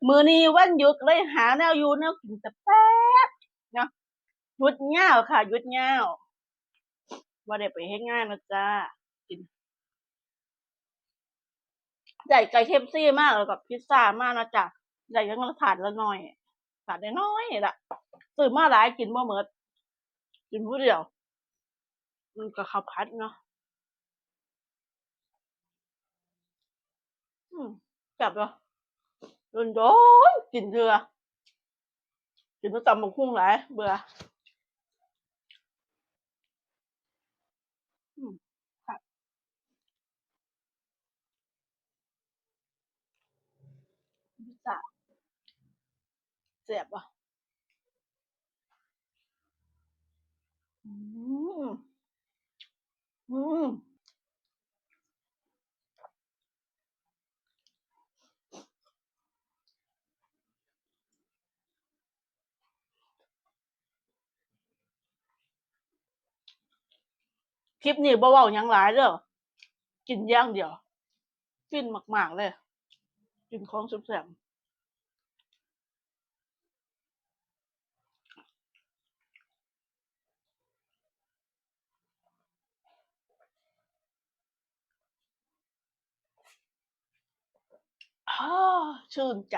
ມື້ນີ້ວັນຢຸດ ເລີຍຫາແນວຢູ່ແນວກິນແຊບໆເນາະ. ຢຸດຍາວຄ່ະ ຢຸດຍາວ ບໍ່ໄດ້ໄປເຮັດງານນະຈ້າ. ກິນ ໄດ້ໄກ່ເຄເອັຟຊີມາ ແລ້ວກໍພິຊຊ່າມານະຈ້າ. ໄດ້ຢ່າງລະຖາດລະໜ້ອຍ ຖາດນ້ອຍໆນີ້ລະ. ຊື້ມາຫຼາຍກິນບໍ່ໝົດ ກິນຜູ້ດຽວ. ມັນກໍເຂົ້າຜັດເນາະ. ອືມ ແຊບເນາະ. ດົນໆກິນເທື່ອ. ກິນແຕ່ຕຳບັກຫຸ່ງຫຼາຍ ເບື່ອ. ອືມ ຄັກ. ພິຊຊ່າ ແຊບບໍ່? ອືມ ອືມ. ຄລິບນີ້ບໍ່ເວົ້າຫຍັງຫຼາຍເດີ້ ກິນຢ່າງດຽວ. ຟິນມາກໆເລີຍ ກິນຂອງແຊບໆ. ອາ ຊື່ນໃຈ.